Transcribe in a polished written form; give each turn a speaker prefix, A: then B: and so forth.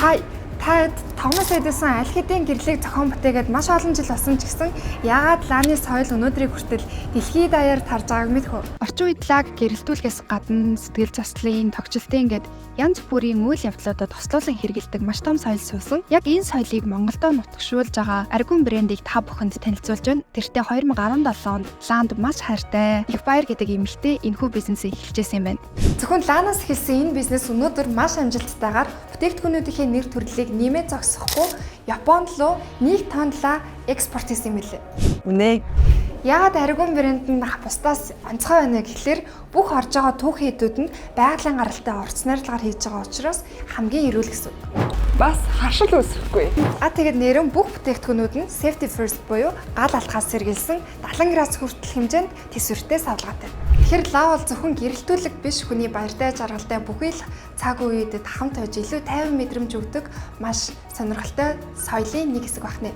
A: Хай, та Томас Эдисон аль хэдийн гэрлийг зохион бүтээгээд маш олон жил болсон ч гэсэн яагаад лааны соёл өнөөдрийг хүртэл дэлхийд даяар тарж байгааг мэдэх үү? Орчин үед лаг гэрэлтүүлэхээс гадна сэтгэл заслын, тогтчлтын гээд янз бүрийн үйл явдлуудад тослуулан хэрэгэлдэг маш том соёл суусан. Яг энэ соёлыг Монголдо нутагшуулж байгаа Аргун брендийг та бүхэнд танилцуулж байна. Тэртээ 2017 онд Лаанд маш хайртай Их Баяр гэдэг эмэгтэй энэхүү бизнесийг эхэлжсэн юм байна. Зөвхөн Лаанаас эхэлсэн энэ бизнес өнөөдөр маш амжилттайгаар бүтээгдэхүүнүүдийнхээ нэр төрлийг нэмээ зогсохгүй Японд руу 1 тонн лаа экспорт хийсэн юм билээ.
B: Үнэ.
A: Яагаад Аргун брэнд нь бусдаас онцгой байна вэ гэхлээр бүх орж байгаа түүхийн эдүүд нь байгалийн гаралтай орц найрлагаар хийж байгаа учраас хамгийн эрүүл гэсэн үг.
B: Бас харшил үүсэхгүй.
A: А тэгээд нэрэн бүх бүтээгдэхүүнүүд нь safety first буюу гал алтхаас сэргийлсэн 70 градус хүртэл хэмжээнд тэсвэртэй савлгаатай. Тэгэхээр лаа бол зөвхөн гэрэлтүүлэг биш, хүний баяртай жаргалтай бүхий л цаг үеэд хамт хойж илүү тайван мэдрэмж өгдөг маш сонирхолтой соёлын нэг хэсэг байна.